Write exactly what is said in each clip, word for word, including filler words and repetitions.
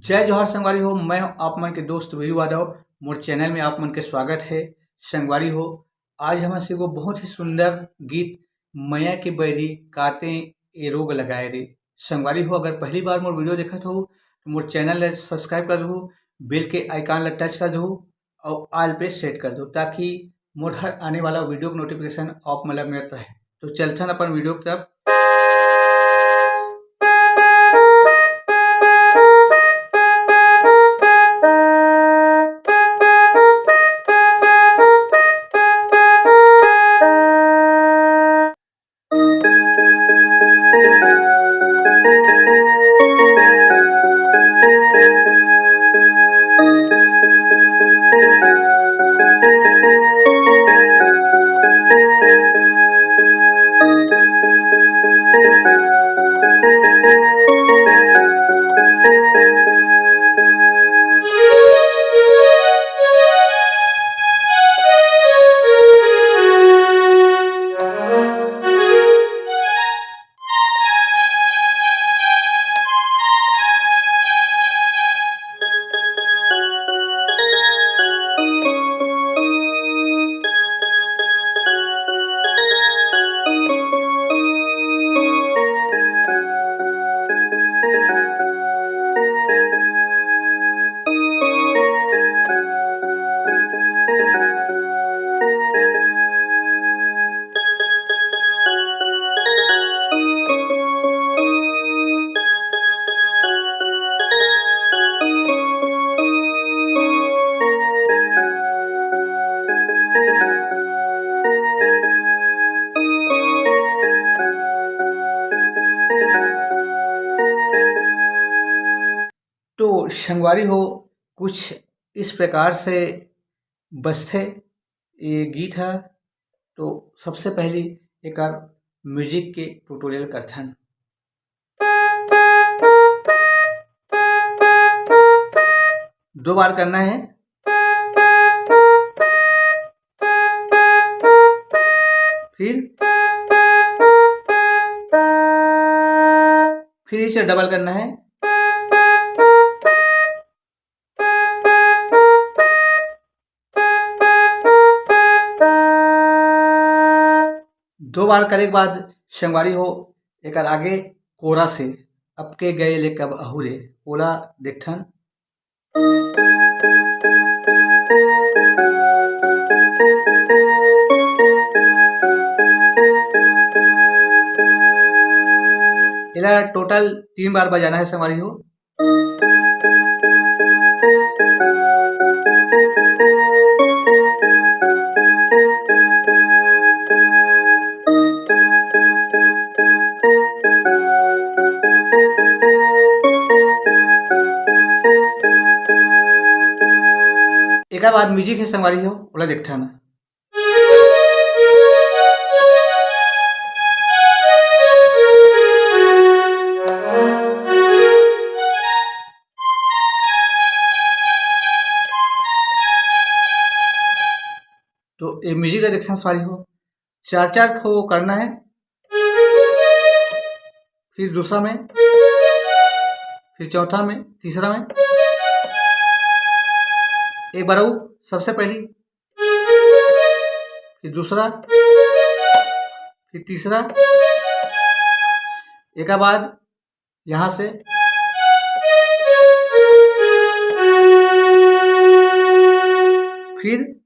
जय जोहार संगवारी हो, मैं हूं आप मन के दोस्त वीरू यादव। मोर चैनल में आप मन के स्वागत है। संगवारी हो, आज हमन से एगो बहुत ही सुंदर गीत मया के बैरी काते ए रोग लगाए रे। संगवारी हो, अगर पहली बार मोर वीडियो देखत हो तो मोर चैनल ला सब्सक्राइब कर दहू, बेल के आइकन ला टच कर दहू और ऑल पे सेट कर दहू, ताकि मोर हर आने वाला वीडियो के नोटिफिकेशन आप मन ला मिलत रहे। तो चलथन अपन वीडियो की तरफ। तो संगवारी हो, कुछ इस प्रकार से बजथे ये गीत ह। तो सबसे पहली एकर म्यूजिक के ट्यूटोरियल करथन। दो बार करना है। फिर फिर इसे डबल करना है। दो बार करे के बाद संगवारी हो, एकर आगे कोरा से, "अब के गए ले कब अहू रे", ओला देखथन। एला टोटल तीन बार बजाना है संगवारी हो। एकर बाद म्यूजिक है संगवारी हो, ओला देखथन। तो ये म्यूजिक ला देखथन संगवारी हो, चार चार ठो करना है, फिर दूसरा में, फिर चौथा में, तीसरा में। एक बार अउ, सबसे पहली, फिर दूसरा, फिर तीसरा, एकर बाद यहाँ से फिर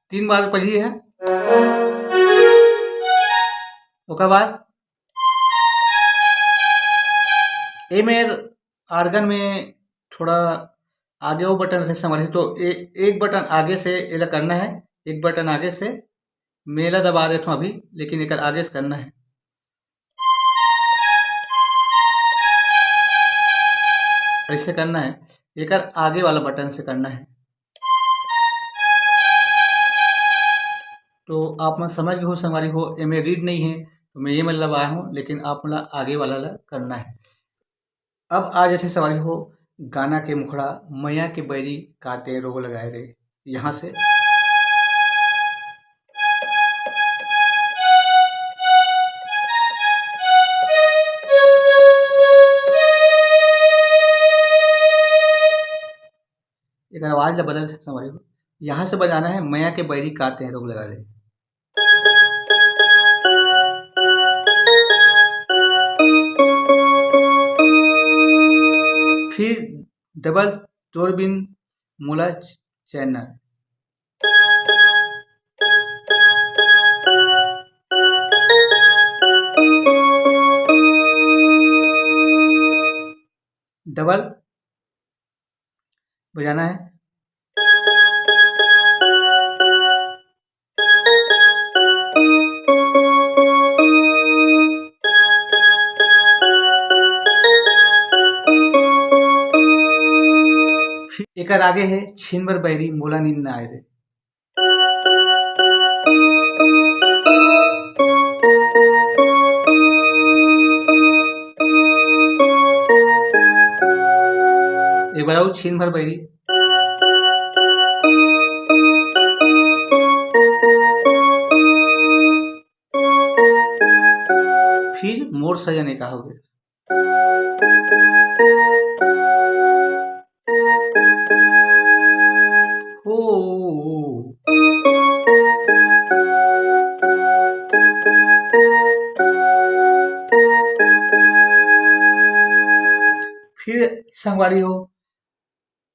तीन बार पढ़ी है। ओकर बाद ए मेर आर्गन में थोड़ा आगे वो बटन से समझ, तो ए-, एक बटन आगे से एला करना है, एक बटन आगे से, मैं एला दबा देथों अभी, लेकिन एकर आगे से करना है, ऐसे करना है, एकर आगे वाला बटन से करना है। तो आप मन समझ गए हो संगवारी हो, एमे रीड नहीं है, तो मैं ये मतलब आया हूँ, लेकिन आप मन ला आगे वाला ला करना है। अब आ जाथे संगवारी हो गाना के मुखड़ा, मया के बैरी काते रोग लगाए रे। यहाँ से। एकर आवाज ला बदल सकत हन संगवारी हो। यहाँ से बजाना है मया के बैरी काते रोग लगा रे। फिर डबल तोर बिन मोला चैन ना। डबल बजाना है। फिर एकर आगे है छिन भर बैरी मोला नींद ना आए रे। एक बार अउ छिन भर बैरी। फिर मोर सजन एका होगे। हो। फिर संगवारी हो,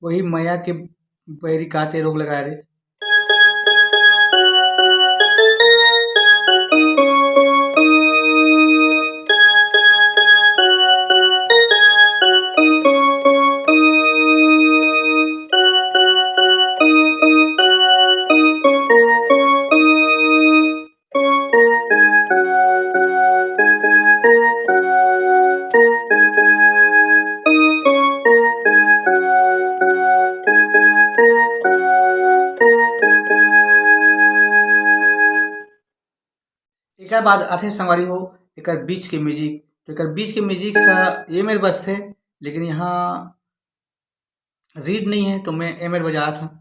वही मया के बैरी काते रोग लगाए रे। एकर बाद आथे संगवारी हो, एकर बीच के music। तो एकर बीच के music ह ए मेर बजथे, लेकिन यहाँ reed नहीं है, तो मैं ए मेर बजात हूँ।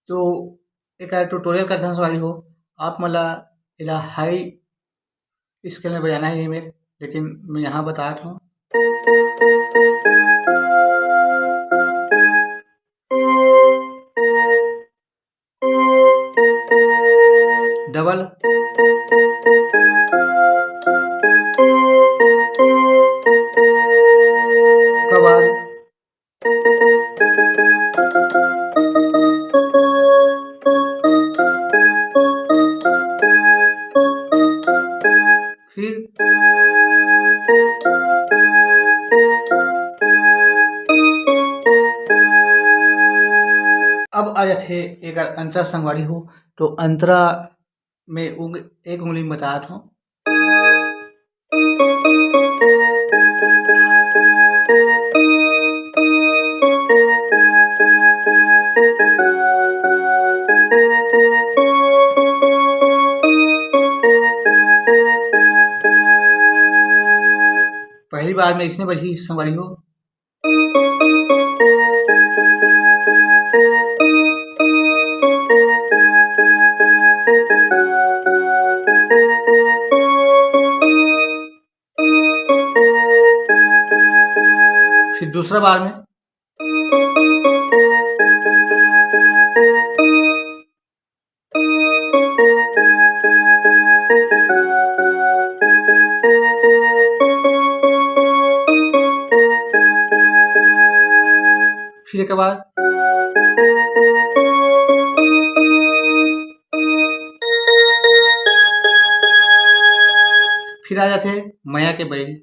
तो एकर tutorial करथन संगवारी हो, आप मन ला एला high scale में बजाना है ये मेर, लेकिन मैं यहाँ बतात हूँ। डबल। ओकर बाद फिर अब आ जाथे एकर अंतरा संगवारी हो, तो अंतरा में उंग-, एक उंगली में बतात हूँ। पहली बार में इसने बजी संगवारी हो। फिर दूसरा बार में। फिर एक बार। फिर आ जाथे मया के बैरी।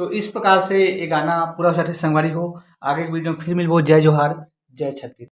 तो इस प्रकार से ये गाना पूरा हो जाथे संगवारी हो। आगे के वीडियो में फिर मिलबो। जय जोहार, जय छत्तीसगढ़।